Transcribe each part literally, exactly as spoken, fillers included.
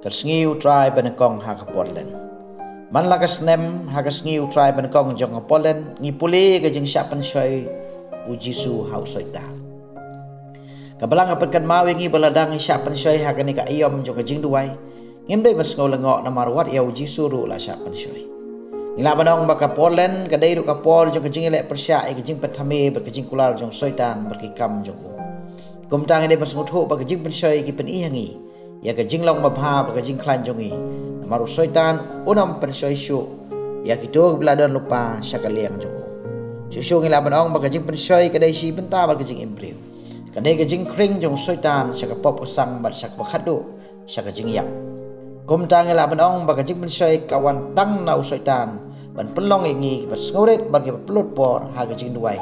Ka sngi U Trai ba nyngkong ha ka Portland. Man la ka snem, ha ka sngi U Trai ba nyngkong jong ka Portland, ngi pule ka jingshah pynshoi U Jisu ha u Soitan. Ka Balang ka pynkynmaw ïa ngi ba lada ngi shah pynshoi ha kane ka aïom jong ka jingduwai, ngim dei ban sngew lyngngoh namar wat ïa U Jisu ruh la shah pynshoi. Ngi lah ban ong ba ka Portland ka dei ruh ka por jong ka jingïaleh pyrshah ïa ka jingpynthame bad ka jingkular jong u Soitan bad ki kam jong u. Kumta ngi dei ban sngewthuh ba ka jingpynshoi ki pyni ha ngi ïa ka jinglong babha bad ka jingkhlaiñ jong ngi. Namar u Soitan un ym pynshoi shuh ïa kito kiba la don lypa sha ka liang jong u. Shuh shuh ngi lah ban ong ba ka jingpynshoi ka dei shi bynta bad ka jingim briew. Ka dei ka jingkhring jong u Soitan sha ka pop ka sang bad sha kaba khatduh sha ka jingïap. Kumta ngi lah ban ong ba ka jingpynshoi ka wan tang na u Soitan ban pynlong ïa ngi kiba sngewrit bad kiba pynlut por ha ka jingduwai.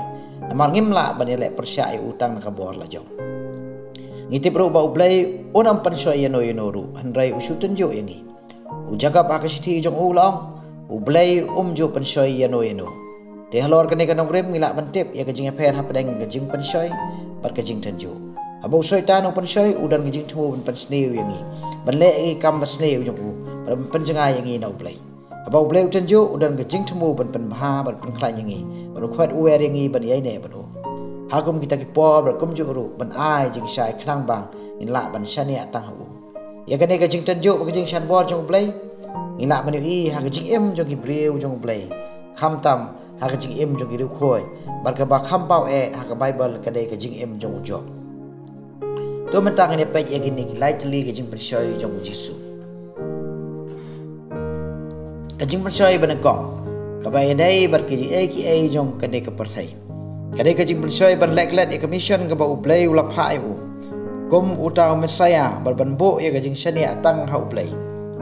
Namar ngim lah ban ïaleh pyrshah ïa u tang na ka bor la jong. Ngi tip ruh ba U Blei un ym pynshoi ïano ïano ruh, hynrei u shu tynjuh ïa ngi. U Jakob ha ka shithi jong u la ong, U Blei um ju pynshoi ïano ïano. Te halor kane ka nongrim ngi lah ban tip ïa ka jingïapher hapdeng ka jingpynshoi bad ka jingtynjuh. Haba u Soitan u pynshoi, u don ka jingthmu ban pynsniew ïa ngi, ban leh ïa ki kam basniew jong u, ban pynjngai ïa ngi na U Blei. Haba U Blei u tynjuh, u don ka jingthmu ban pynbha, ban pynkhlaiñ ïa ngi, ban u khwet u wer ïa ngi ban ïaineh bad u. Ha kum kita ki por bad kumjuh ruh ban ai jingshai khnang ba ngin lah ban shaniah tang ha u. Ïa kane ka jingtynjuh bad ka jingshan bor jong U Blei, ngi lah ban ïohi ha ka jingim jong ki briew jong U Blei, khamtam ha ka jingim jong ki riewkhuid bad kaba kham paw eh ha ka Baibl ka dei ka jingim jong u Job. To mynta ngin ïa peit ïa kine ki lai tylli ka jingpynshoi jong u Jisu. Ka jingpynshoi ba nyngkong kaba ïadei bad kiei kiei jong kane ka pyrthei. Ka dei ka jingpynshoi ban leh klet ïa ka mission kaba U Blei u la phah ïa u kum uta u Messaïah bad ban buh ïa ka jingshaniah tang ha U Blei,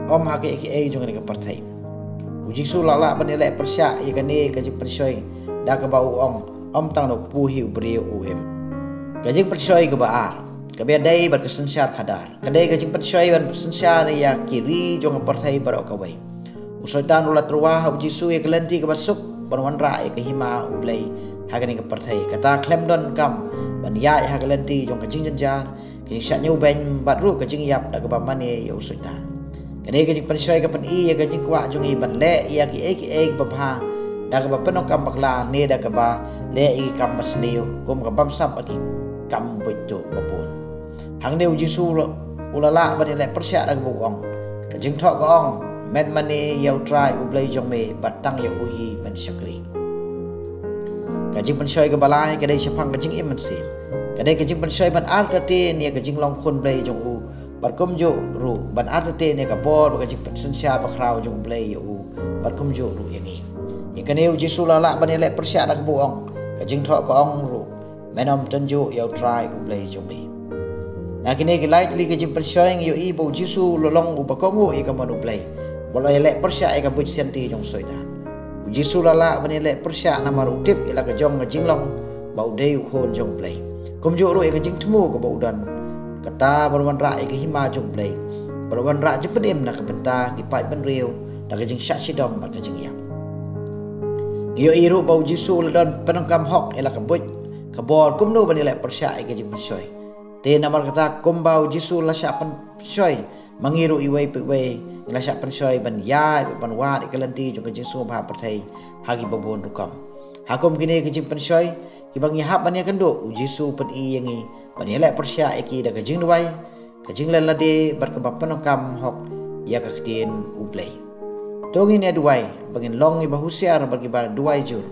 ym ha kiei kiei jong kane ka pyrthei. U Jisu la lah ban ïaleh pyrshah ïa kane ka jingpynshoi da kaba u ong, ym tang da u kpu hi u briew u im. Ka jingpynshoi kaba ar kaba ïadei bad ka synshar khadar. Ka dei ka jingpynshoi ban pynsynshar ïa ki ri jong ka pyrthei baroh kawei. U Soitan u la tyrwa ha u Jisu ïa ka lynti kaba suk ban wanrah ïa ka hima U Blei ha kane ka pyrthei. Kata khlem donkam ban ïaid ha ka lynti jong ka jingjynjar, ka jingshah ñiewbeiñ bad ruh ka jingïap da kaba mane ïa u Soitan. Kane ka jingpynshoi ka pyni ïa ka jingkwah jong ngi ban leh ïa kiei kiei kaba bha da kaba pyndonkam bakla ne da kaba leh ïa ki kam basniew kum ka bamsap bad ki kam buit tuh babun. Hangne u Jisu u la lah ban ïaleh pyrshah da kaba u ong, ka jingthoh ka ong, met mane ïa U Trai U Blei jong me bad tang ïa u hi men shakri. Ka jingpynshoi kaba lai ka dei shaphang ka jingim mynsiem. Ka dei ka jingpynshoi ban artatien ïa ka jinglong khun Blei jong u bad kumjuh ruh ban artatien ïa ka bor bad ka jingpynsynshar bakhraw jong U Blei ïa u bad kumjuh ruh ïa ngi. Ïa kane u Jisu la lah ban ïaleh pyrshah da kaba u ong, ka jingthoh ka ong ruh, men ym tynjuh ïa U Trai U Blei jong me. Na kine ki lai tylli ki jingpynshoi ngi ïohi ba u Jisu u la long uba kohnguh ïa ka mon U Blei, ba u la ïaleh pyrshah ïa ka buit sianti jong u Soitan. U Jisu la lah ban ïaleh pyrshah namar u tip ïa la ka jong ka jinglong ba u dei u khun jong U Blei. Kumjuh ruh ïa ka jingthmu kaba u don, kata ban wanrah ïa ka hima jong U Blei, ban wanrah jingpynim na ka bynta ki paid bynriew da ka jingshah shitom bad ka jingïap. Ngi ïohi ruh ba u Jisu u la don pyndonkam hok ïa la ka buit ka bor kumno ban ïaleh pyrshah ïa ka jingpynshoi. Te namar kata kumba u Jisu u la shah pynshoi, ma ngi ruh iwei pa iwei ngi la shah pynshoi ban ïaid bad ban wad ïa ka lynti jong ka jingsngewbha pyrthei ha kiba bun rukom. Ha kum kine ki jingpynshoi kiba ngi hap ban ïakynduh, u Jisu u pyni ïa ngi ban ïaleh pyrshah ïa ki da ka jingduwai, ka jinglen lade bad kaba pyndonkam hok ïa ka ktien U Blei. To ngin ïa duwai ba ngin long kiba husiar bad kiba duwai jur,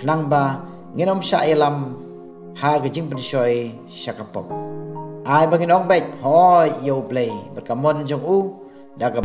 khnang ba ngin ym shah ïalam ha ka jingpynshoi sha ka pop. Ai ba ngin ong beit hooid ïa U Blei bad ka mon jong u da ka